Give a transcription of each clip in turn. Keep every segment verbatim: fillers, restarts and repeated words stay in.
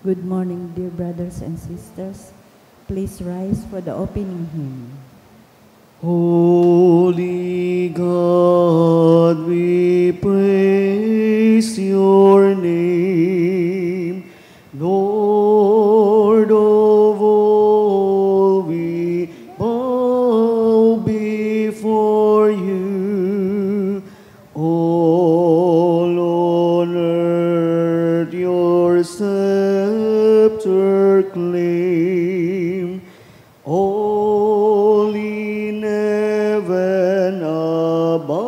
Good morning, dear brothers and sisters. Please rise for the opening hymn. Holy God, we praise your name. Lord of all, we bow before you. All on earth your scepter claim. All in heaven above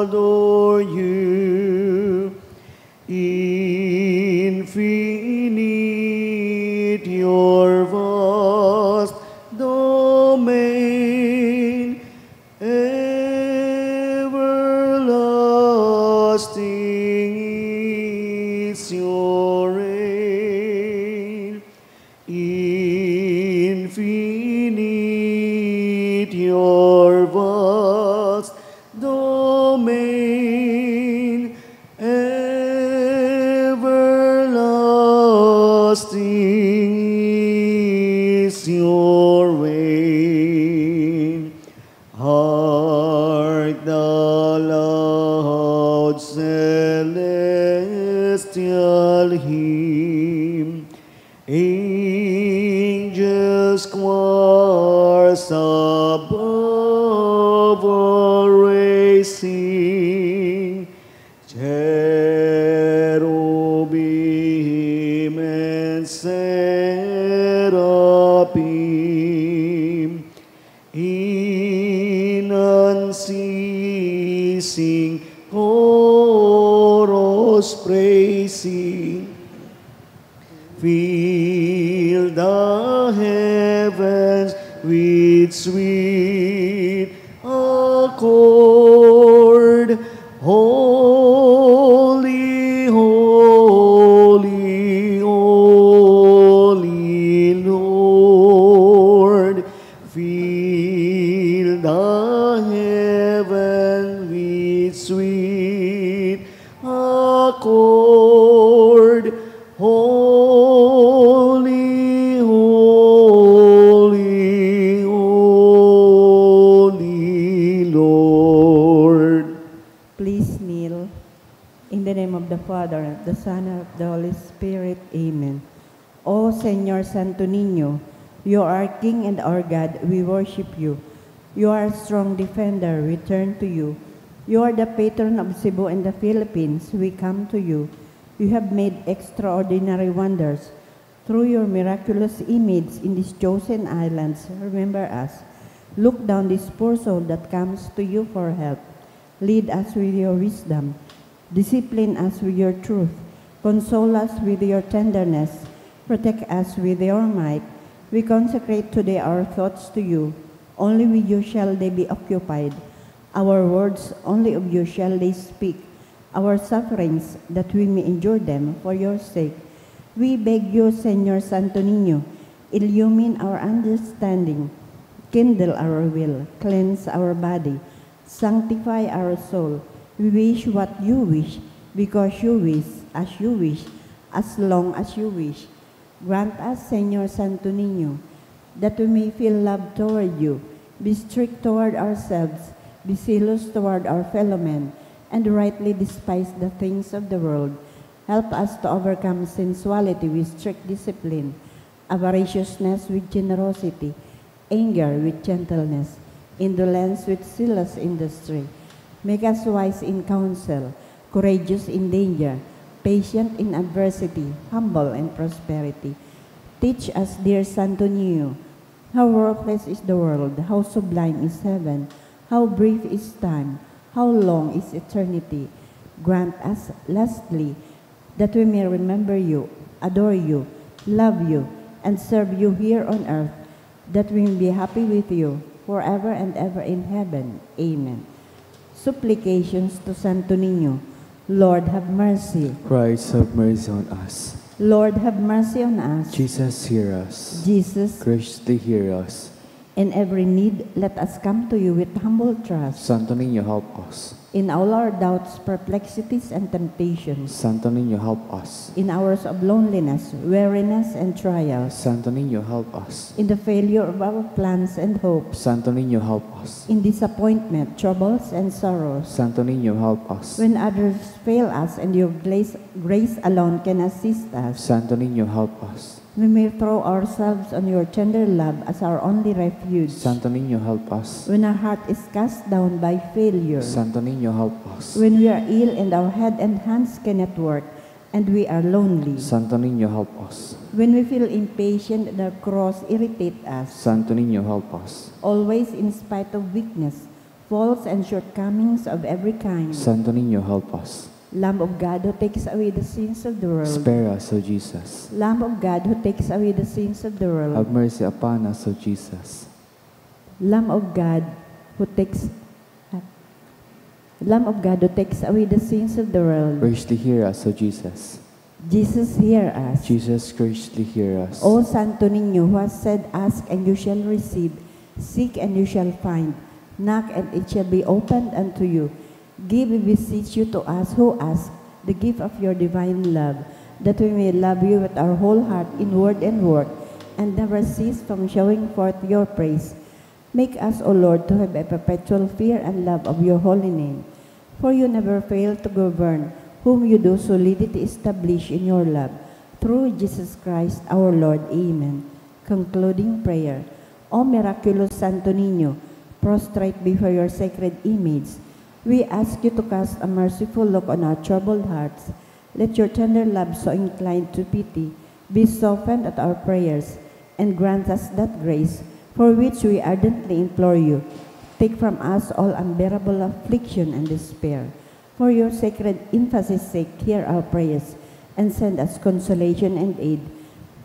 adore you. Infinite your vast domain, everlasting is your reign. Infinite your vast domain, everlasting is your reign. Hark the loud celestial hymn, angels' choirs above are raising, cherubim and seraphim, in unceasing chorus praising, fill the heavens with sweet accord. Holy, holy, holy Lord, fill the heaven with sweet accord. Holy, holy, holy Lord. Please kneel. In the name of the Father, and of the Son, and of the Holy Spirit. Amen. O Señor Santo Niño, you are our King and our God. We worship you. You are a strong defender. We turn to you. You are the patron of Cebu and the Philippines. We come to you. You have made extraordinary wonders. Through your miraculous image in these chosen islands, remember us. Look down this poor soul that comes to you for help. Lead us with your wisdom. Discipline us with your truth. Console us with your tenderness. Protect us with your might. We consecrate today our thoughts to you. Only with you shall they be occupied. Our words, only of you shall they speak. Our sufferings, that we may endure them for your sake. We beg you, Señor Santo Niño, illumine our understanding, kindle our will, cleanse our body, sanctify our soul. We wish what you wish, because you wish, as you wish, as long as you wish. Grant us, Señor Santo Niño, that we may feel love toward you, be strict toward ourselves, be zealous toward our fellow men, and rightly despise the things of the world. Help us to overcome sensuality with strict discipline, avariciousness with generosity, anger with gentleness, indolence with zealous industry. Make us wise in counsel, courageous in danger, patient in adversity, humble in prosperity. Teach us, dear Santo Niño, how worthless is the world, how sublime is heaven, how brief is time, how long is eternity. Grant us, lastly, that we may remember you, adore you, love you, and serve you here on earth, that we may be happy with you forever and ever in heaven. Amen. Supplications to Santo Niño. Lord, have mercy. Christ, have mercy on us. Lord, have mercy on us. Jesus, hear us. Jesus. Graciously hear us. In every need, let us come to you with humble trust. Santo Niño, help us. In all our doubts, perplexities, and temptations. Santo Niño, help us. In hours of loneliness, weariness, and trials. Santo Niño, help us. In the failure of our plans and hopes. Santo Niño, help us. In disappointment, troubles, and sorrows. Santo Niño, help us. When others fail us and your grace, grace alone can assist us. Santo Niño, help us. We may throw ourselves on your tender love as our only refuge. Santo Niño, help us. When our heart is cast down by failure. Santo Niño, help us. When we are ill and our head and hands cannot work, and we are lonely. Santo Niño, help us. When we feel impatient and our cross irritate us. Santo Niño, help us. Always, in spite of weakness, faults, and shortcomings of every kind. Santo Niño, help us. Lamb of God who takes away the sins of the world. Spare us, O Jesus. Lamb of God who takes away the sins of the world. Have mercy upon us, O Jesus. Lamb of God who takes, Lamb of God who takes away the sins of the world. Graciously hear us, O Jesus. Jesus, hear us. Jesus, graciously hear us. O Santo Niño, who has said, "Ask and you shall receive, seek and you shall find, knock and it shall be opened unto you." Give, we beseech you, to us who ask the gift of your divine love, that we may love you with our whole heart in word and work, and never cease from showing forth your praise. Make us, O Lord, to have a perpetual fear and love of your holy name. For you never fail to govern whom you do solidity establish in your love. Through Jesus Christ our Lord. Amen. Concluding prayer. O miraculous Santo Niño, prostrate before your sacred image, we ask you to cast a merciful look on our troubled hearts. Let your tender love, so inclined to pity, be softened at our prayers, and grant us that grace for which we ardently implore you. Take from us all unbearable affliction and despair. For your sacred emphasis' sake, hear our prayers, and send us consolation and aid,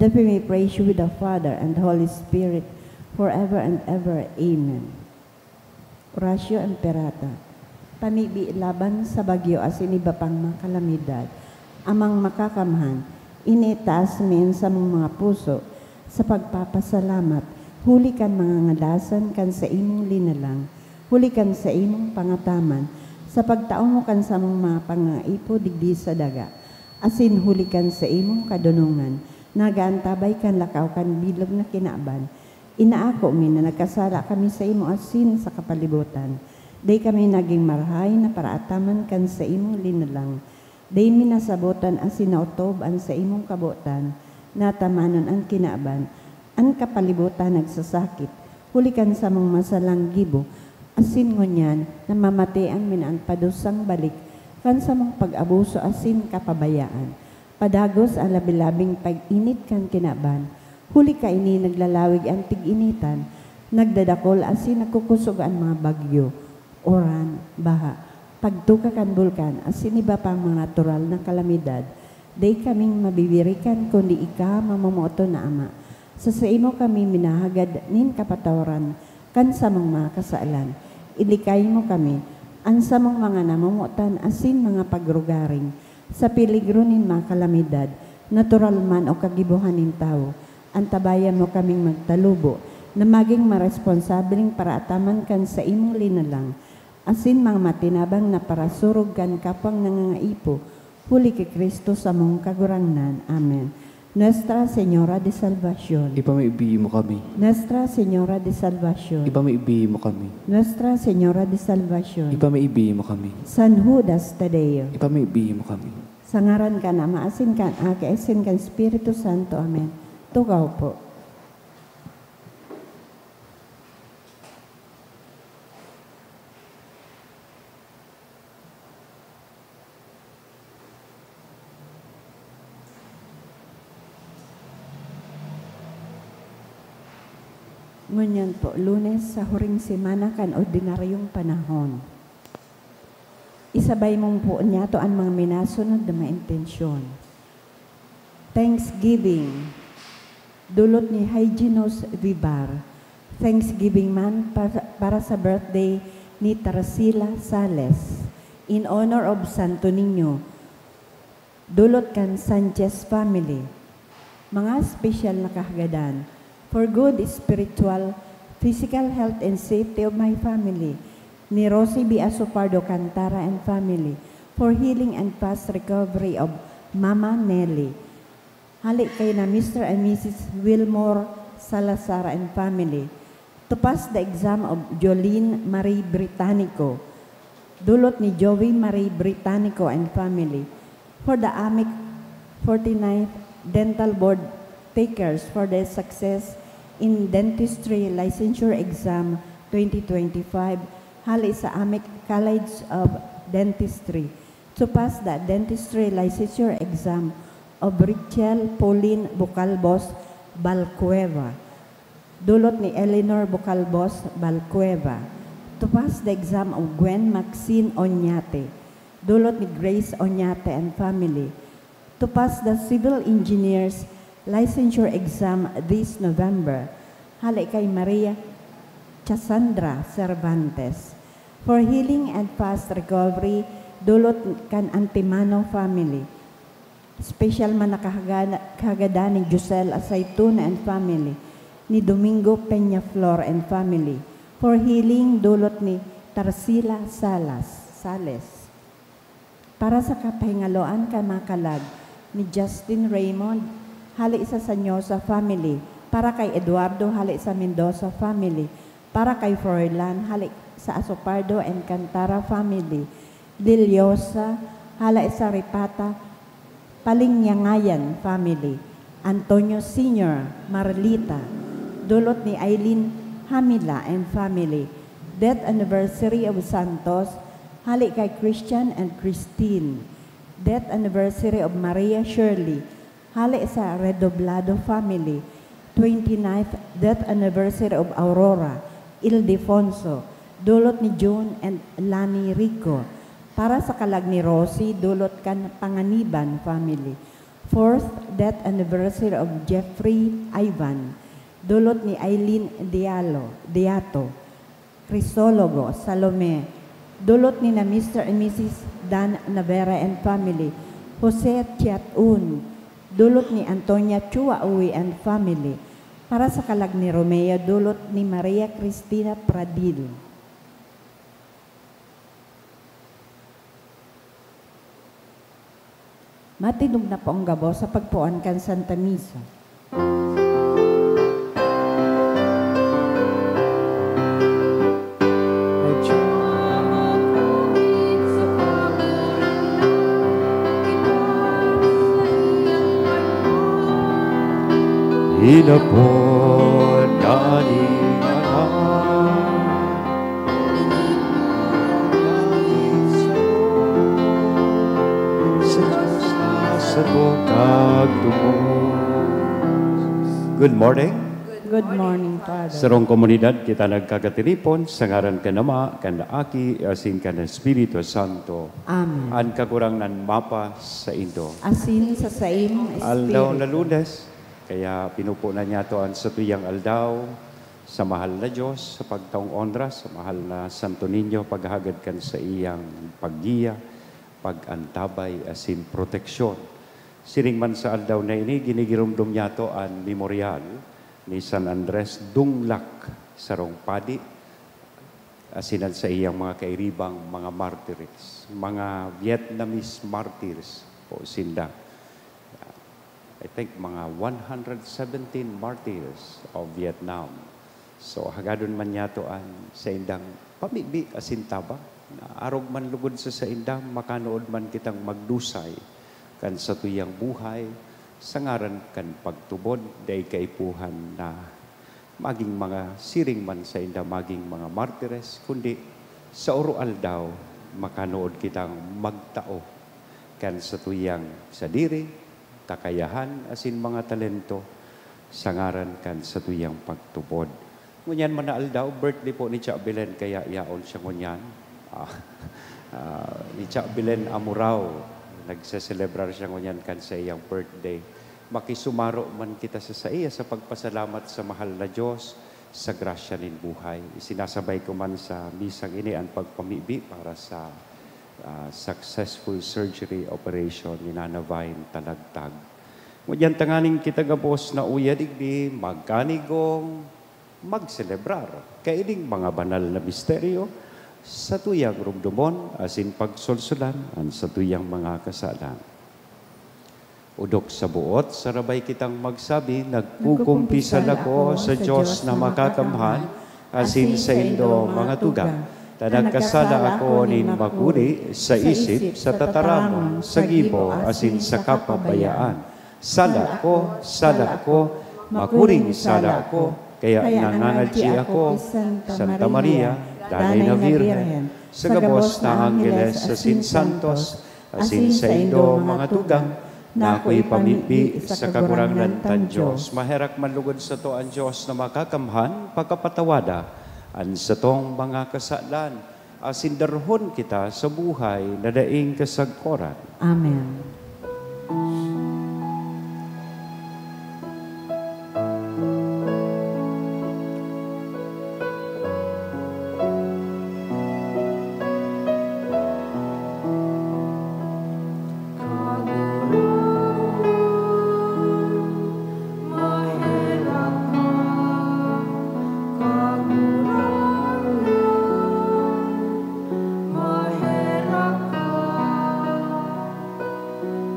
that we may praise you with the Father and Holy Spirit, forever and ever. Amen. Oratio Imperata. Pamibi laban sa bagyo asin iba pang mga kalamidad. Amang Makakamhan, ini itaas mi an samong mga puso sa pagpapasalamat huli kan mga ngadasan kan saimong linalang, huli kan saimong pangataman, sa pagtao mo kan samong mga pangaipo digdi sa daga, asin huli kan saimong kadonongan na nag-aantabay kan lakaw kan bilog na kinaban. Inaako mi na nagkasala kami saimo asin sa kapalibutan. Dai kami nagin marahay na paraataman kan saimong linalang. Dai mi nasabotan asin naotob an saimong kabotan, natamanon an kinaban, an kapalibutan nagsasakit, huli kan samong masalang gibo, asin ngunyan namamatean mi na an padusang balik kan samong pag-abuso asin kapabayaan. Padagos an labi-labing pag-init kan kinaban, huli kaini naglalawig an tig-initan, nagdadakol asin nagkukosog an mga bagyo, uran, baha, pagtuka kan bulkan, asin iba pang mga natural na kalamidad. Dai kaming mabibirikan kundi ika, mamomoton na Ama. Sa saimo kami minahagad nin kapatawaran kan samong mga kasalan. Ilikay mo kami, an samong mga namomotan asin mga pagrugaring, sa peligro nin mga kalamidad, natural man o kagibohan nin tawo. Antabayan mo kaming magtalubo na magin maresponsableng paraataman kan saimong linalang, asin mga matinabang na parasurog kan kapwang nangangaipo, huli ki Cristo samong Kagurangnan. Amen. Nuestra Señora de Salvacion. Ipamibi mo kami. Nuestra Señora de Salvacion. Ipamibi mo kami. Nuestra Señora de Salvacion. Ipamibi mo kami. San Judas Tadeo. Ipamibi mo kami. Sa ngaran kan Ama, asin kan Aki, asin kan Espiritu Santo. Amen. Tukaw po. Ngunyan po, Lunes, sa huring semana kan ordinaryong panahon. Isabay mong po niyato an mga minasunod na mga intensyon. Thanksgiving. Dulot ni Hyginus Vivar. Thanksgiving man pa-, para sa birthday ni Tarsila Sales, in honor of Santo Niño. Dulot kan Sanchez family. Mga espesyal na kahagadan. For good spiritual, physical health and safety of my family, ni Rosie B. Asopardo Cantara and family. For healing and fast recovery of Mama Nelly. Hale kay na Mister and Missus Wilmore Salazar and family. To pass the exam of Jolene Marie Britanico. Dulot ni Joey Marie Britanico and family. For the AMEC forty-ninth Dental Board takers for their success in Dentistry Licensure Exam twenty twenty-five, hale sa AMEC College of Dentistry. To pass the Dentistry Licensure Exam of Richelle Pauline Bucalbos Balcueva. Dulot ni Eleanor Bucalbos Balcueva. To pass the exam of Gwen Maxine Oñate. Dulot ni Grace Oñate and family. To pass the Civil Engineers Licensure Exam this November. Hale kay Maria Chasandra Cervantes. For healing and fast recovery, dulot kan Antimano family. Special man na kahaga-, kahagadan ni Josel Aceituna and family, ni Domingo Peñaflor and family. For healing, dulot ni Tarsila Salas, Sales. Para sa kapahingaloan kan mga kalag ni Justin Raymond, hale sa Sanyosa family. Para kay Eduardo, hale sa Mendoza family. Para kay Froilan, hale sa Asopardo and Cantara family. Liliosa, hale sa Ripata, Palinyangayan family. Antonio Senior, Marlita. Dulot ni Aileen Hamila and family. Death anniversary of Santos, hale kay Christian and Christine. Death anniversary of Maria Shirley, hale sa Redoblado family. Twenty-ninth death anniversary of Aurora Ildefonso, dulot ni June and Lani Rico. Para sa kalag ni Rosie, dulot kan Panganiban family. Fourth death anniversary of Jeffrey Ivan, dulot ni Eileen Dialo, Diato. Crisologo, Salome, dulot ni na Mister and Missus Dan Navera and family, Jose Chiatun, dulot ni Antonia Chua Uy and family, para sa kalag ni Romeo, dulot ni Maria Cristina Pradil. Matindog na po ang gabos sa pagpuan kan Santa Misa. Inapod na ning anak. Sa Diyos na sa bukag tubos. Good morning. Good morning, Father. Sarong komunidad kita nagkakatinipon sa ngaran kan Ama, kan Aki, asin kan Espiritu Santo. Amen. An Kagurangnan mapa saindo. Asin sa saimo, Aldaw na Espiritu. Lunes, kaya pinupo na niyato an satuyang aldaw sa mahal na Diyos, sa pagtaong onra sa mahal na Santo Niño, paghagad kan saiyang paggiya, pag-antabay, asin proteksyon. Siring man sa aldaw na ini, ginigiromdom niyato an memoryal ni San Andres Dunglac, sarong padi, asin an saiyang mga kairibang mga martires, mga Vietnamese martyrs po sinda. I think mga one hundred seventeen martyrs of Vietnam. So, hagadon man niyato an saindang pamibi asin tabang, na arog man lugod sa sainda, makanood man kitang magdusay kan satuyang buhay, sa ngaran kan pagtubod, dai kaipuhan na magin mga siring man sainda, magin mga martires, kundi sa oro-aldaw, makanood kitang magtao kan satuyang sadiri, kakayahan, asin mga talento, sa ngaran kan satuyang pagtubod. Ngunyan man na aldaw, birthday po ni Cha Belen, kaya yaon siya ngunyan. Ah, ah, ni Cha Belen Amurao, nagseselebrar siya ngunyan kan saiyang birthday. Makisumaro man kita sa saiya sa pagpasalamat sa mahal na Diyos sa grasya nin buhay. Isinasabay ko man sa misang ini an pagpamibi para sa, ah, successful surgery operation ni Nana Vine Talagtag. Ngunyan tanganing kita gabos na uya digdi, magkanigong, magselebrar kaining mga banal na misteryo, satuyang romdomon asin pagsolsolan an satuyang mga kasalan. Odok sa buot, sarabay kitang magsabi, "Nagkukumpisal ako sa Dios na Makakamhan asin saindo, mga tugang, ta nagkasala ako nin makuri sa isip, sa tataramon, sa gibo, asin sa kapabayaan. Sala ko, sala ko, makuring sala ko." Kaya nangangadyi ako, Santa Maria, Danay na Birhen, sa gabos na angheles asin santos, asin saindo, mga tugang, na ako ipamibi sa Kagurangnan tan Dios. Maherak man lugod sato an Dios na Makakamhan, pakapatawada an satong mga kasalan, asin darhon kita sa buhay na daing kasagkoran. Amen.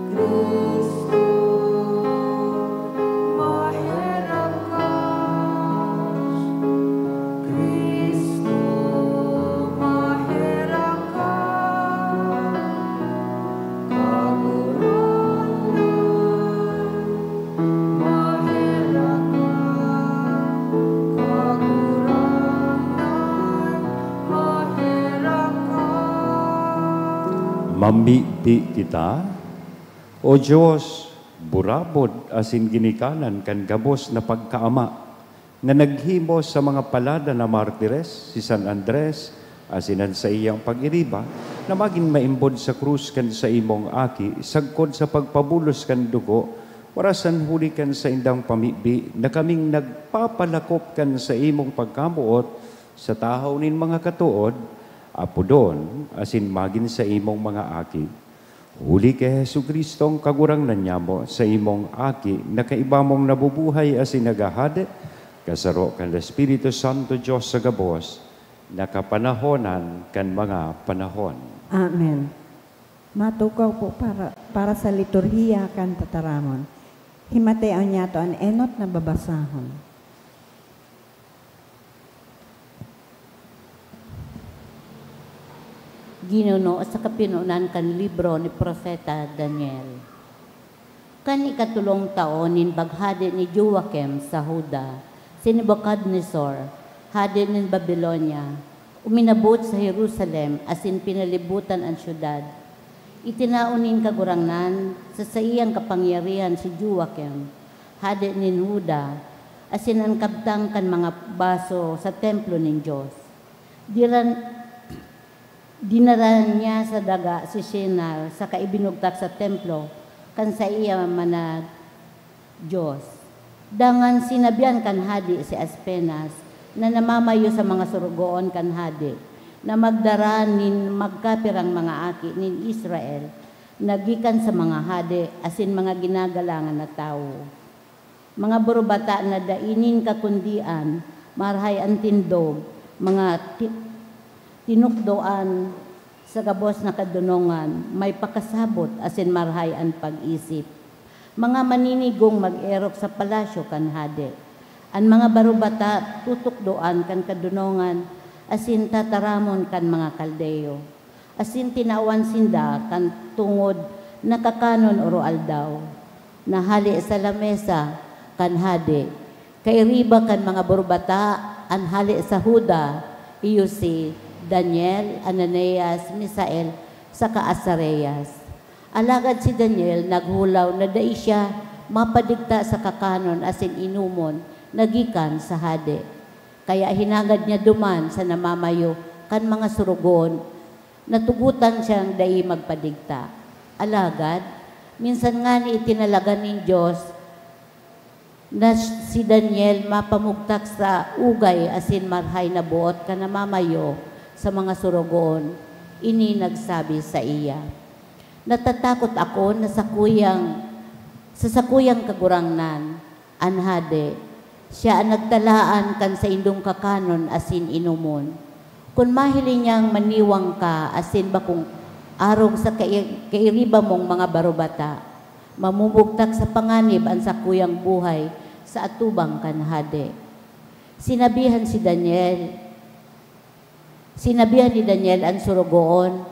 Cristo, maherak ka. Cristo, maherak ka. Kagurangnan, maherak ka. Kagurangnan, maherak ka. Mamibi kita. O Dios, burabod asin ginikanan kan gabos na pagkaama, na naghimo sa mga palada na martires, si San Andres, asin an saiyang pag-iriba, na magin maimbod sa krus kan saimong Aki, sagkod sa pagpabulos kan dugo, waras an huli kan saindang pamibi, na kaming nagpapalakop kan saimong pagkamoot sa tahaw nin mga katood, apodon, asin magin saimong mga aki. Huli ki Jesu-Cristong Kagurangnan nyamo, saimong Aki, na kaiba mong nabubuhay asin naghahade, kasaro kan Espiritu Santo, Dios sa gabos, na kapanahonan kan mga panahon. Amen. Matukaw po para, para sa liturhiya kan tataramon. Himateon niyato an enot na babasahon. Ginuno sa kapinonan kan libro ni Propeta Daniel. Kan ikatolong taon nin paghade ni Joakim sa Juda, si Nebukadnezar, hade nin Babilonia, uminabot sa Jerusalem asin pinalibotan an syudad. Itinao nin Kagurangnan sa saiyang kapangyarihan si Joakim, hade nin Juda, asin an kabtang kan mga baso sa templo nin Dios. Diran, dinara niya sa daga si Shinar saka ibinugtak sa templo kan saiya manag-Dios. Dangan sinabihan kan hade si Aspenas, na namamayo sa mga sorogoon kan hade, na magdara nin magkapirang mga aki nin Israel na gikan sa mga hade asin mga ginagalangan na tawo. Mga barubata na dai nin kakundian, marahay an tindog, mga ti-, tinukdoan sa gabos na kadonongan, may pakasabot asin marahay an pag-isip. Mga maninigong mag-erok sa palasyo kan hade. An mga barubata tutukdoan kan kadonongan asin tataramon kan mga Kaldeo. Asin tinawan sinda kan tungod na kakanon oro-aldaw, na hale sa lamesa kan hade. Kairiba kan mga barubata, an hale sa Juda, iyo si Daniel, Ananias, Misael, saka Azarias. Alagad si Daniel naghulaw na dai siya mapadigta sa kakanon asin inomon na gikan sa hade. Kaya hinagad niya duman sa namamayo kan mga sorogoon, natugotan siyang dai magpadigta. Alagad, minsan ngani itinalaga nin Dios na si Daniel mapamugtak sa ugay asin marahay na boot kan namamayo sa mga sorogoon. Ini nagsabi saiya, "Natatakot ako na sakuyang, sa sakuyang kagurangnan, an hade, siya an nagtalaan kan saindong kakanon asin inomon. Kun mahiling niyang maniwang ka asin bakong arog sa kai-, kairiba mong mga barubata, mamumugtak sa panganib an sakuyang buhay sa atubang kan hade." Sinabihan si Daniel, sinabihan ni Daniel an sorogoon,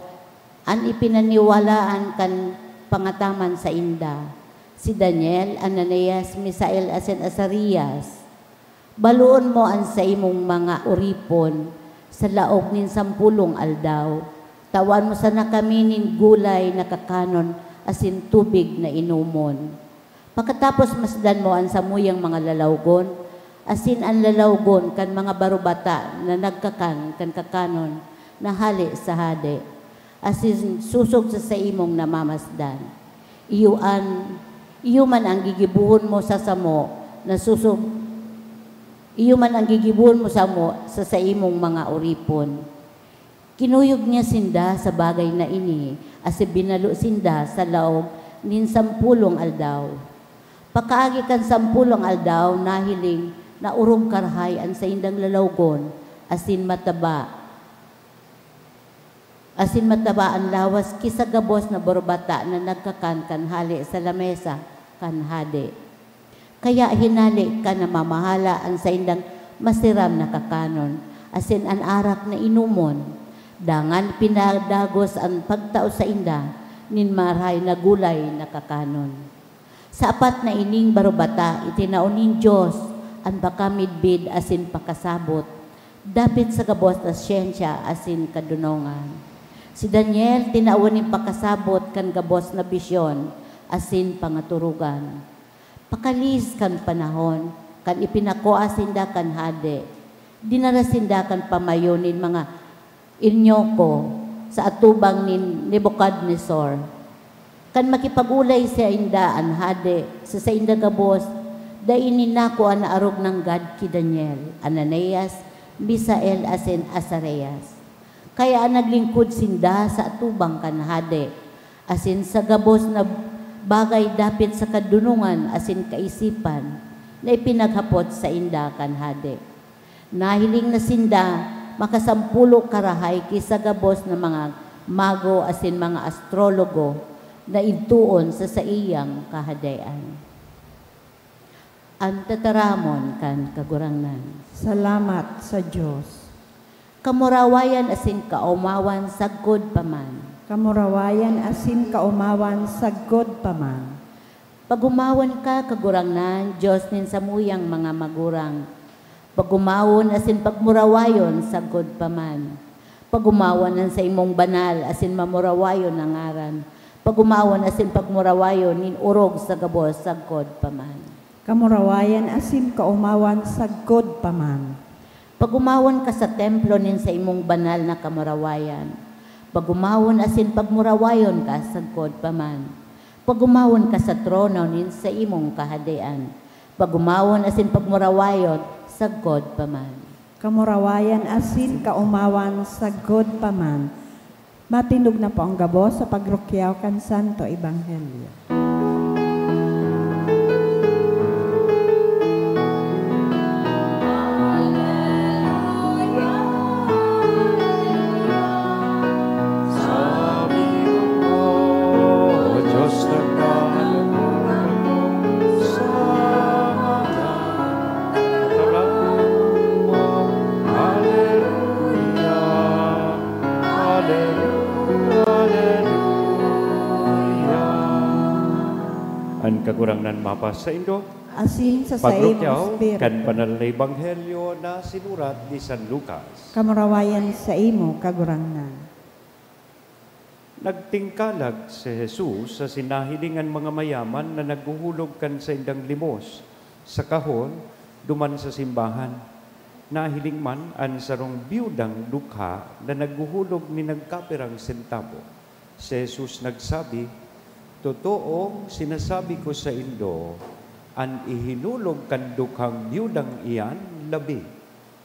an ipinaniwalaan kan pangataman sainda, si Daniel, Ananias, Misael, asin Azarias. Baloon mo an saimong mga oripon sa laog nin sampolong aldaw. Tawan mo sana kami nin gulay na kakanon asin tubig na inomon. Pakatapos, masdan mo an samuyang mga lalawgon, asin an lalawgon kan mga barubata na nagkakan kan kakanon na hale sa hade, asin sosog sa saimong namamasdan. Iyo an, iyo man an gigibohon mo sa samo na sosog, iyo man an gigibohon mo samo sa saimong mga oripon. Kinuyog niya sinda sa bagay na ini, asin binalo sinda sa laog nin sampolong aldaw. Pakaagi kan sampolong aldaw, nahiling na orog karahay an saindang lalawgon, asin mataba, asin mataba an lawas ki sa gabos na barubata na nagkakan kan hale sa lamesa kan hade. Kaya hinale kan namamahala an saindang masiram na kakanon, asin an arak na inomon. Dangan pinadagos an pagtao sainda nin marahay na gulay na kakanon. Sa apat na ining barubata, itinao nin Dios an pakamidbid asin pakasabot dapit sa gabos na syensya asin kadonongan. Si Daniel tinawan nin pakasabot kan gabos na bisyon asin pangatorogan. Pakalihis kan panahon, kan ipinakua sinda kan hade, dinara sinda kan pamayo nin mga eunuko sa atubang ni Nebukadnezar. Kan makipag-olay sainda an hade sa sainda gabos, dai nin nakua na arog nanggad ki Daniel, Ananias, Misael, asin Azarias. Kaya naglingkod sinda sa atubang kan hade, asin sa gabos na bagay dapit sa kadonongan asin kaisipan na ipinaghapot sainda kan hade. Nahiling na sinda makasampolo karahay ki sa gabos na mga mago asin mga astrologo na idtoon sa saiyang kahadean. An tataramon kan Kagurangnan. Salamat sa Dios. Kamurawayan asin kaomawan sagkod pa man. Kamurawayan asin kaomawan sagkod pa man. Pagomawon ka, Kagurangnan, Dios nin samuyang mga magurang. Pagomawon asin pagmurawayon sagkod pa man. Pagomawon an saimong banal asin mamurawayon na ngaran. Pagomawon asin pagmurawayon nin orog sa gabos sagkod pa man. Kamurawayan asin kaomawan sagkod pa man. Pagomawon ka sa templo nin saimong banal na kamurawayan. Pagomawon asin pagmurawayon ka sagkod pa man. Pagomawon ka sa trono nin saimong kahadean. Pagomawon asin pagmurawayon sagkod pa man. Kamurawayan asin kaomawan sagkod pa man. Matindog na po ang gabos sa pagrukyaw kan Santo Ebanghelyo. Aleluya, aleluya. Sabi ko, "O Diyos, nagkakaroon sa mga tarangan mo." Aleluya, aleluya, aleluya. An Kagurangnan mapasaindo. Asin sa saimong Pagrukyaw espiritu. Kan banal na ebanghelyo na sinurat ni San Lucas. Kamurawayan saimo, Kagurangnan. Nagtingkalag si Jesus asin nahiling an mga mayaman na naghuhulog kan saindang limos sa kahon duman sa simbahan. Nahiling man an sarong byudang dukha na naghuhulog nin nagkapirang sentabo. Si Jesus nagsabi, "Totoong sinasabi ko saindo, an ihinulog kan dukhang byudang iyan labi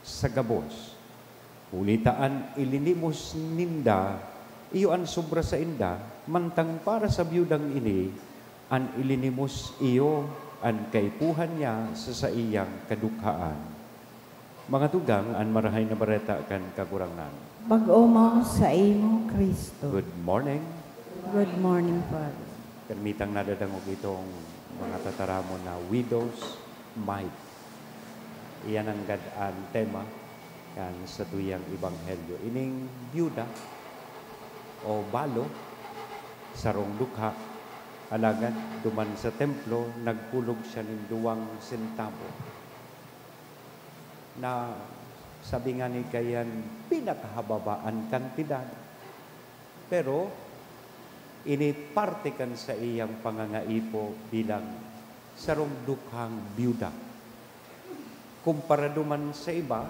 sa gabos." Huli ta an ilinimos ninda, iyo an sobra sainda, mantang para sa byudang ini, an ilinimos iyo an kaipuhan niya sa saiyang kadukhaan. Mga tugang, an Marahay na Bareta kan Kagurangnan. Pag-omong saimo, Cristo. Good morning. Good morning, Father. Permitang nadadangog itong mga tataramon na widow's mite. Iyan nanggad an tema kan satuyang ebanghelyo. Ining byuda o balo, sarong dukha, alagad duman sa templo, nagkulog siya nin duwang sentabo. Na sabi nga ni kayan, pinakahababaan kantidad. Pero, ini parte kan saiyang pangangaipo bilang sarong dukhang byuda. Kumpara duman sa iba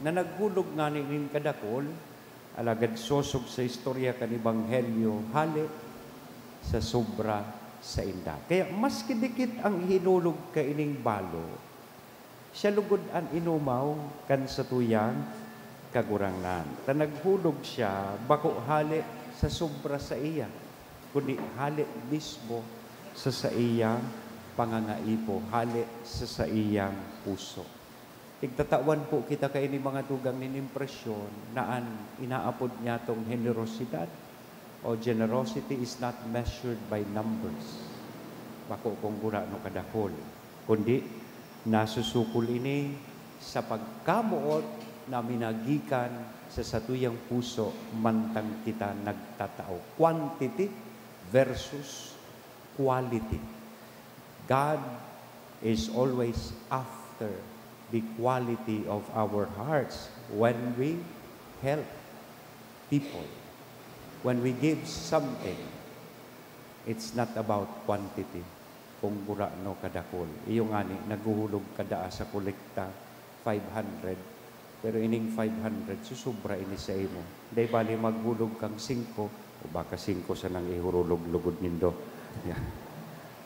na naghulog ngani nin kadakul, alagad sosog sa istorya kan Ebanghelyo, hale sa sobra sainda. Kaya maski dikit ang ihinulog kaining balo, siya lugod an inomaw kan satuyang Kagurangnan. Ta naghulog siya bako hale sa sobra saiya, kundi hale mismo sa saiyang pangangaipo, hale sa saiyang puso. Tigtatawan po kita kaini, mga tugang, nin impresyon na an inaapod niyatong henerosidad o generosity is not measured by numbers. Bako kung gurano kadakul, kundi nasusukol ini sa pagkamoot na minagikan sa satuyang puso mantang kita nagtatao. Quantity versus quality. God is always after the quality of our hearts when we help people, when we give something. It's not about quantity, kung gurano kadakul. Iyo ngani, naghuhulog ka daa sa kolekta, five hundred, pero ining five hundred, susubra ini sa imo. Dai bali maghulog kang singko, o baka singko sanang ihurulog lugod nindo. Yeah.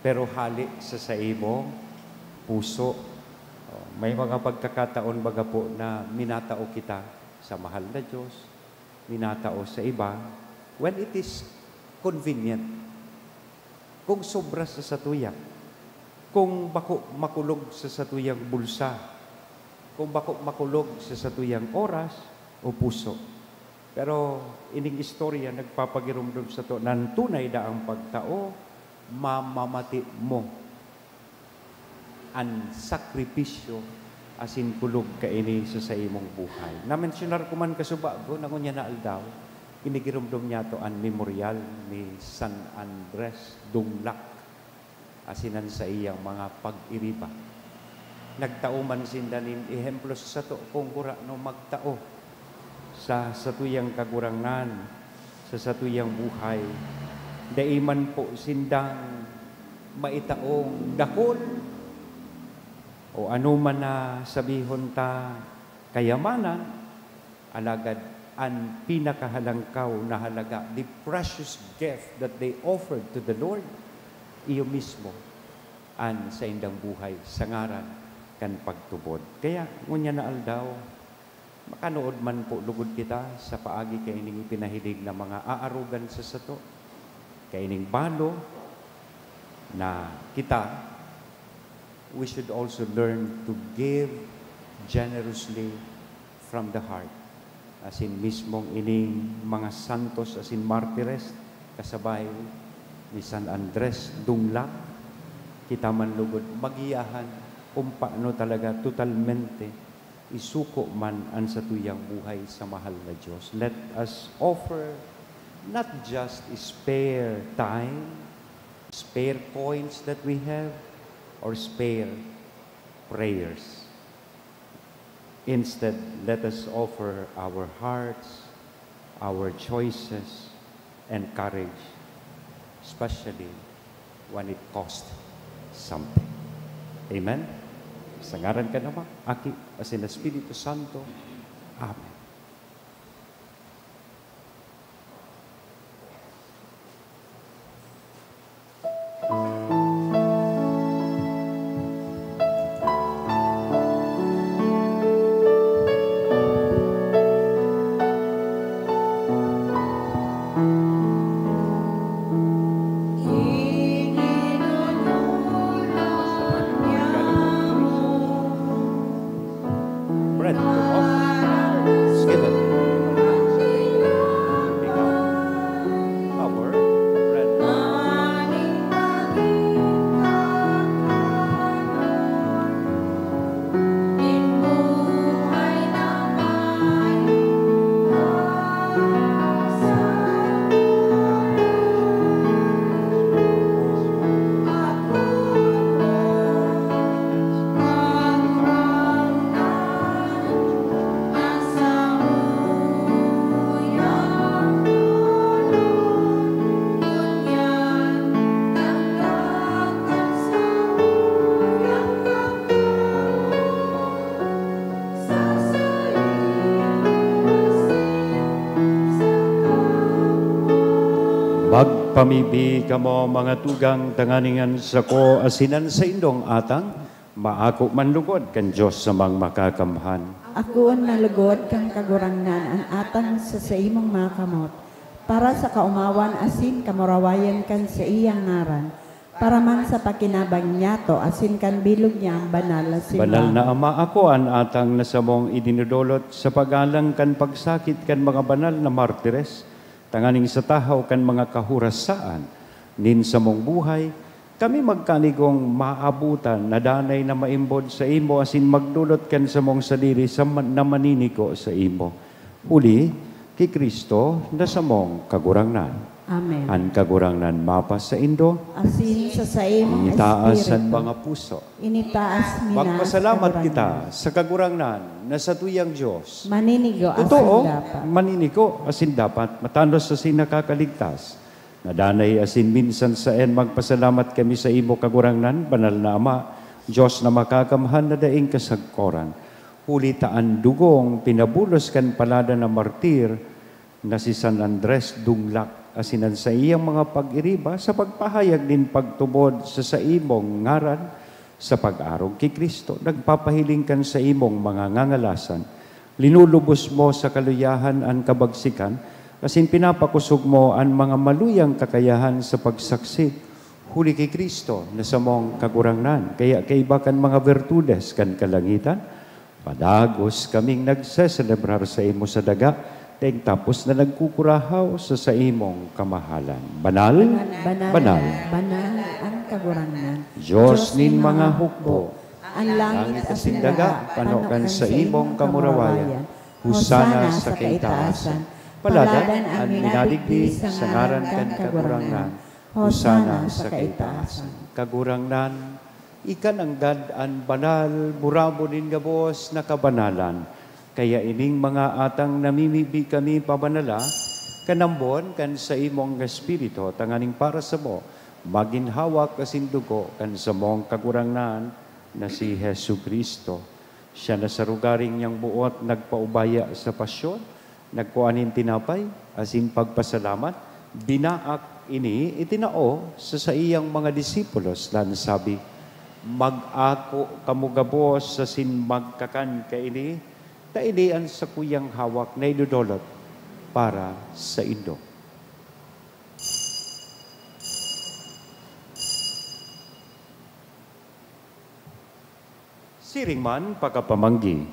Pero hale sa saimong puso. Oh, may mga pagkakataon baga po na minatao kita sa mahal na Diyos, minatao sa iba, when it is convenient. Kung sobra sa satuya, kung bako makulog sa satuyang bulsa, kung bako makulog sa satuyang oras o puso. Pero ining istorya nagpapagiromdom sato na an tunay daang pagtao, mamamati mo an sakripisyo asin kulog kaini sa saimong buhay. Namensyonar ko man kasubago na ngunyan na aldaw, inigiromdom niyato an Memorial ni San Andres Dunglac. asin an saiyang mga pag-iriba. Nagtao man sinda nin ehemplo sa sato, kung gurano magtao sa satuyang Kagurangnan, sa satuyang buhay. Dai man po sindang maitaong dakul o ano man na sabihon ta kayamanan, alagad an pinakahalangkaw na halaga, the precious gift that they offered to the Lord, iyo mismo an saindang buhay sa ngaran kan pagtubod. Kaya, ngunyan na aldaw, makanuod man po lugod kita sa paagi kaining ipinahiling na mga aarogan sa sato, kaining balo na kita, we should also learn to give generously from the heart. Asin mismong ining mga santos asin martires, kasabay ni San Andres Dunglac, kita man lugod magiyahan kung paano talaga totalmente isuko man an satuyang buhay sa mahal na Dios. Let us offer not just spare time, spare coins that we have, or spare prayers. Instead, let us offer our hearts, our choices, and courage, especially when it costs something. Amen? Sa ngaran kan Ama, Aki, asin Espiritu Santo. Amen. Bread to offer. Let's give it. Our bread. Magpamibi kamo, mga tugang, tanganing an sako asin an saindong atang maako man lugod kan Dios na Makakamhan. Akoon na lugod kan Kagurangnan an atang sa saimong mga kamot, para sa kaomawan asin kamurawayan kan saiyang ngaran, para man sa pakinabang niyato asin kan bilog niyang banal na simbahan. Banal na Ama, ako an atang na samong idinodolot sa paggalang kan pagsakit kan mga banal na martires, tanganing sa tahaw kan mga kahorasaan nin samong buhay, kami magkanigong maabotan na danay na maimbod saimo asin magdolot kan samong sadiri sa ma-, na maninigo saimo. Huli ki Cristo na samong Kagurangnan. Amen. An Kagurangnan mapasaindo. Asin sa saimong Itaas an espiritu. Mga puso. Initaas mi na, Magpasalamat Kagurangnan. Kita sa Kagurangnan na satuyang Dios. Maninigo asin Totoo, dapat. Maninigo asin dapat, matanos asin nakakaligtas. Nadanay asin minsan saen magpasalamat kami sa imo, Kagurangnan, Banal na Ama, Dios na Makakamhan na daing kasagkoran. Huli ta an dugong pinabulos kan palada na martir na si San Andres Dunglac asin an saiyang mga pag-iriba sa pagpahayag nin pagtubod sa saimong ngaran sa pag-arog ki Cristo, nagpapahiling kan saimong mga ngangalasan. Linulubos mo sa kaluyahan an kabagsikan, asin pinapakosog mo an mga maluyang kakayahan sa pagsaksi. Huli ki Cristo na samong Kagurangnan, kaya kaiba kan mga bertudes kan kalangitan, padagos kaming nagseselebrar saimo sa daga, daing tapos na nagkukurahaw sa saimong kamahalan. Banal, Banal, banal, banal an Kagurangnan, Dios nin mga hukbo. An langit asin daga pano kan saimong kamurawayan. Hosana sa kaitaasan. Paladan an minadigdi sa ngaran kan Kagurangnan. Hosana sa kaitaasan. Kagurangnan, ika nanggad an banal, burabod nin gabos na kabanalan. Kaya ining mga atang namimibi kami pabanala, kanambon kan saimong Espiritu, tanganing para samo, magin hawak asin dugo kan samong Kagurangnan na si Jesu-Cristo. Siya na sa rugaring niyang buot nagpaubaya sa pasyon, nagkua nin tinapay, asin pagpasalamat, binaak ini, itinao sa saiyang mga disipulos, dansabi, "Mag-ako kamo gabos asin magkakan kaini, ta ini an sakuyang hawak na idodolot para saindo." Siring man, pakapamanggi,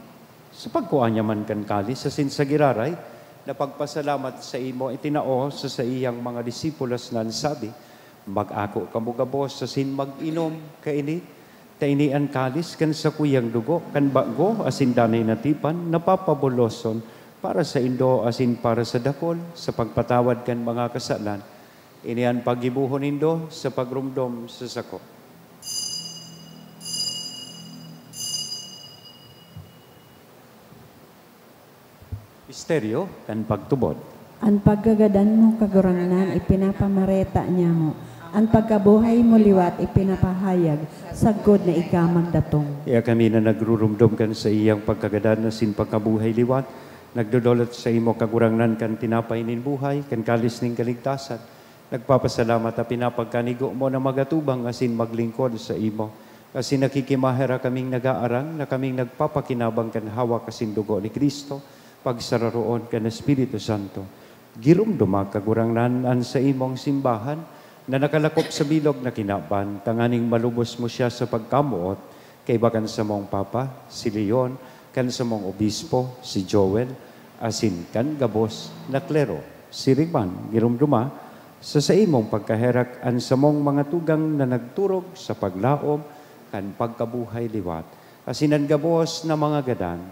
sa pagkua niya man kan kalis asin sa giraray, na pagpasalamat saimo, itinao sa saiyang mga disipulos na nagsabi, "Mag-ako kamo gabos asin mag-inom kaini, ta ini an kalis kan sakuyang dugo, kan bago asin danay na tipan, na papabuloson para saindo asin para sa dakul, sa pagpatawad kan mga kasalan. Ini an paggibohon nindo sa pagromdom sa sako." Misteryo kan pagtubod. An pagkagadan mo, Kagurangnan, ipinapamareta niamo. An pagkabuhay mo liwat ipinapahayag, sagkod na ika magdatong. Kaya kami na nagrurumdom kan saiyang pagkagadan asin pagkabuhay liwat, nagdodolot saimo, Kagurangnan, kan tinapay nin buhay, kan kalis nin kaligtasan. Nagpapasalamat ta pinapagkanigo mo na magatubang asin maglingkod saimo. Asin nakikimaherak kaming nagaarang na kaming nagpapakinabang kan hawak asin dugo ni Cristo, pagsararoon kan Espiritu Santo. Giromdoma, Kagurangnan, an saimong simbahan na nakalakop sa bilog na kinaban, tanganing malubos mo siya sa pagkamoot, kaiba kan samong Papa, si Leon, kan samong Obispo, si Joel, asin kan gabos na klero. Siring man, giromdoma, sa saimong pagkaherak an samong mga tugang na nagturog sa paglaom kan pagkabuhay liwat, asin an gabos na mga gadan.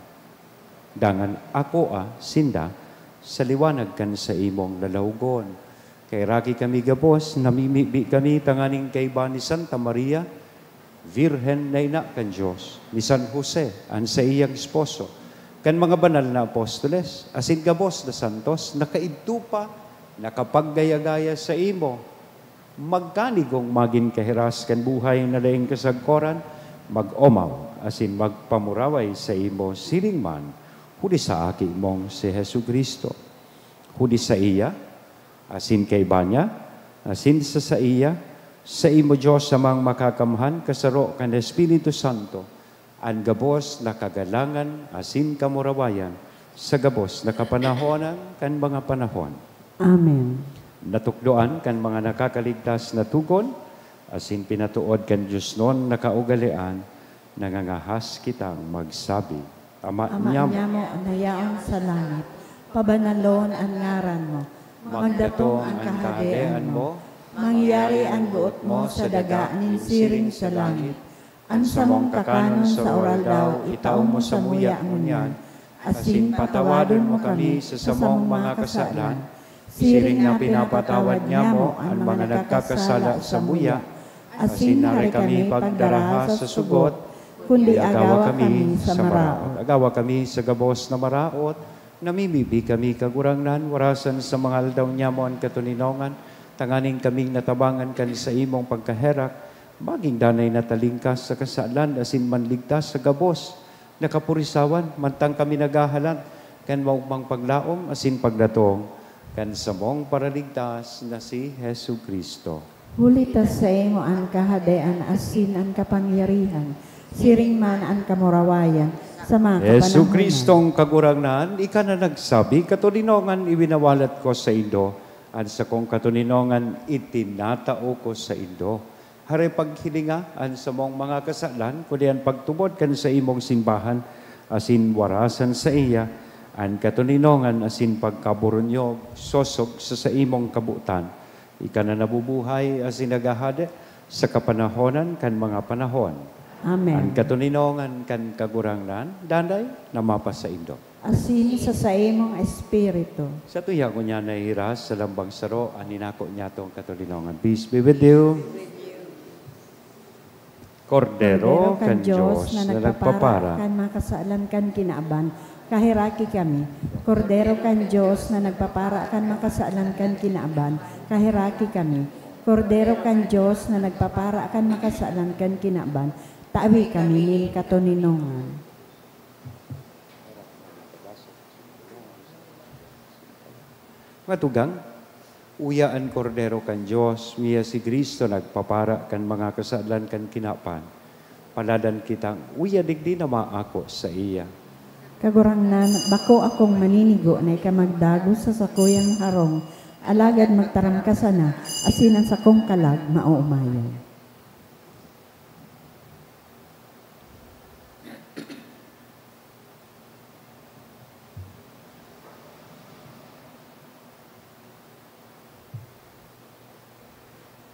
Dangan akoa sinda sa liwanag kan saimong lalawogon. Kaheraki kami gabos, namimibi kami tanganing kaiba ni Santa Maria, Birhen na ina kan Dios, ni San Jose, an saiyang esposo, kan mga banal na apostoles, asin gabos na santos na kaidto pa nakapaggaya-gaya saimo. Magkanigong magin kahiras kan buhay na daing kasagkoran, mag-omaw asin magpamuraway saimo siring man, huli sa Aki mong si Jesu-Cristo. Huli saiya, asin kaiba niya, asin sa saiya, saimo, Dios Amang Makakamhan, kasaro kan Espiritu Santo, an gabos na kagalangan asin kamurawayan sa gabos na kapanahonan kan mga panahon. Amen. Natukdoan kan mga nakakaligtas na togon, asin pinatood kan diosnon na kaugalean, nangangahas kitang magsabi, Ama Ama niamo, niamo na yaon sa langit, pabanalon an ngaran mo. Magdatong an kahadean mo. Mangyari an boot mo sa daga nin siring sa langit. An samong kakanon sa oral-daw, itao mo samuya ngunyan, asin patawadon mo kami sa samong mga kasalan, siring na pinapatawad niamo an mga nagkakasala samuya, asin hare kami pagdaraha sa sugot, kundi agawa kami sa maraot. Agawa kami sa gabos na maraot, namimibi kami, Kagurangnan, warasan sa mga aldaw niamo an katoninongan, tanganing kaming natabangan kan saimong pagkaherak, magin danay na talingkas sa kasalan asin manligtas sa gabos na kapurisawan, mantang kami naghahalat kan maogmang paglaom asin pagdatong kan samong Paraligtas na si Jesu-Cristo. Huli ta saimo an kahadean asin an kapangyarihan, siring man an kamurawayan, sa mga kapanahonan. Jesu-Cristong Kagurangnan, ika na nagsabi, "Katoninongan iwinawalat ko saindo, an sakong katoninongan itinatao ko saindo." Hare, paghilinga an samong mga kasalan, kundi an pagtubod kan saimong simbahan, asin warasan saiya an katoninongan asin pagkaburunyog sosog sa saimong kabotan. Ika na nabubuhay asin naghahade sa kapanahonan kan mga panahon. Amen. An katoninongan kan Kagurangnan, danay na mapasaindo. Asin sa saimong espiritu. Sa tuya ko niya nahiras sa lambang saro, an inako niya tong katoninongan. Peace be with you. Kordero kan Dios na nagpapara kan mga kasalan kan kinaban, kaheraki kami. Kordero kan Dios na nagpapara kan mga kasalan kan kinaban, kaheraki kami. Kordero kan Dios na nagpapara kan mga kasalan kan kinaban, tawi kami nin katoninongan. Mga tugang, uya an Kordero kan Dios, uya si Cristo nagpapara kan mga kasalan kan kinaban. Paladan kitang uya digdi na maako saiya. Kagurangnan, bako akong maninigo na ika magdagos sa sakuyang harong, alagad magtaram ka sana, asin an sakong kalag maoomayan.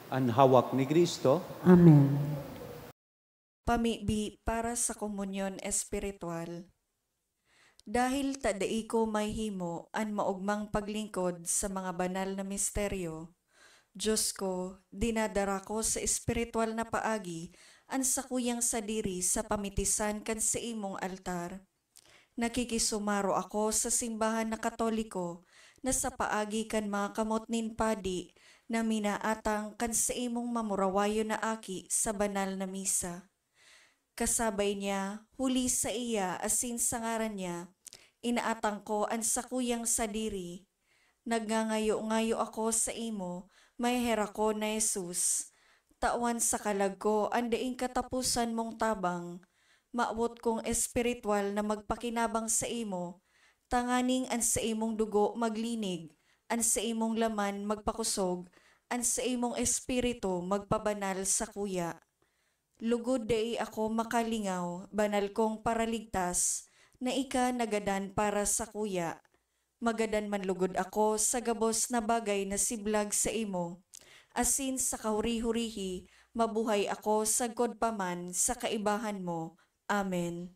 An hawak ni Cristo. Amen. Pamibi para sa komunyon espiritual. Dahil ta dai ko mahimo an maogmang paglingkod sa mga banal na misteryo, Diyos ko, dinadara ko sa espiritual na paagi an sakuyang sadiri sa pamitisan kan saimong altar. Nakikisumaro ako sa simbahan na Katoliko na sa paagi kan mga kamot nin padi na minaatang kan saimong mamurawayon na aki sa banal na misa. Kasabay niya, huli saiya asin sa ngaran niya, inaatang ko an sakuyang sadiri. Nagngangayo-ngayo ako saimo, maheherakon na Jesus. Tawan sa kalag ko an daing kataposan mong tabang. Mawot kong espiritual na magpakinabang saimo, tanganing an saimong dugo maglinig, an saimong laman magpakosog, an saimong espiritu magpabanal sakuya. Lugod dai ako makalingaw, banal kong Paraligtas, na ika nagadan para sakuya. Magadan man lugod ako sa gabos na bagay na siblag saimo, asin sa kahuri-hurihi mabuhay ako sagkod pa man sa kaibahan mo. Amen.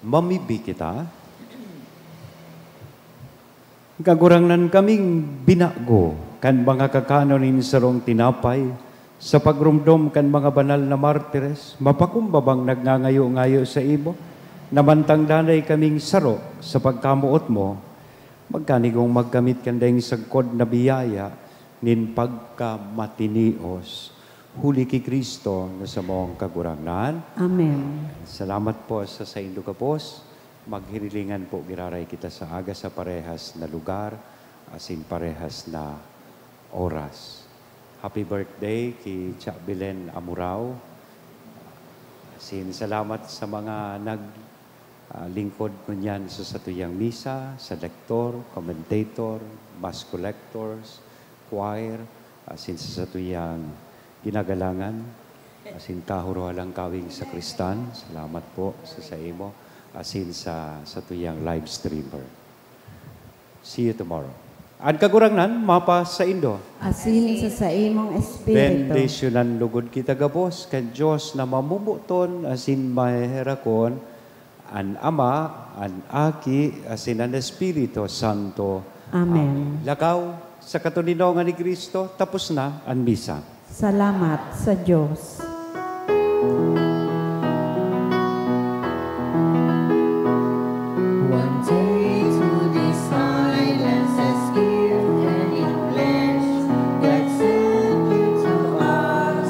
Mamibi kita. Kagurangnan, kaming binago kan mga kakanon nin sarong tinapay sa pagromdom kan mga banal na martires, mapakumbabang nagngangayo-ngayo saimo, na mantang danay kaming saro sa pagkamoot mo, magkanigong magkamit kan daing sagkod na biyaya nin pagkamatinios. Huli ki Cristo na samong Kagurangnan. Amen. Salamat po sa saindo gabos. Maghirilingan po giraray kita sa aga sa parehas na lugar, asin parehas na oras. Happy birthday ki Cha Belen Amurao. Asin salamat sa mga nag- Ah, lingkod ngunyan sa satuyang misa, sa lektor, commentator, mass collectors, choir, asin sa satuyang ginagalangan, asin kahurwalang kawing sakristan, salamat po sa saimo, asin sa satuyang live streamer. See you tomorrow. An Kagurangnan mapa saindo. Asin sa saimong espiritu. Bendisyonan lugod kita gabos kan Dios na mamoboton asin maheherakon, an Ama, an Aki, asin an Espiritu Santo. Amen. Amen. Lakaw sa katoninongan ni Cristo, tapos na an misa. Salamat sa Dios. One day to these silences give any flesh that sent you to us.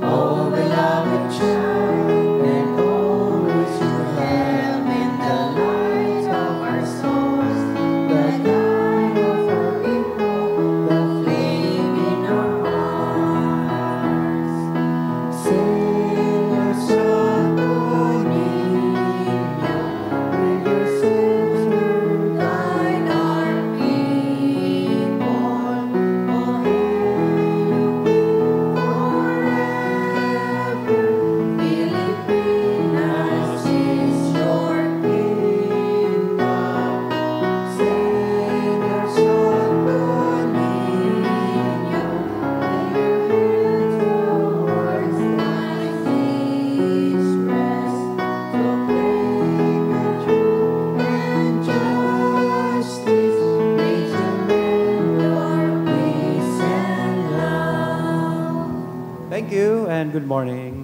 Oh, beloved child, and always you have been the light of our souls, the guide of our people, the flame in our hearts. Señor Santo Niño, with your scepter guide our people. Oh, hail you forever. Filipinas is your kingdom. Señor Santo Niño, Thank you and good morning.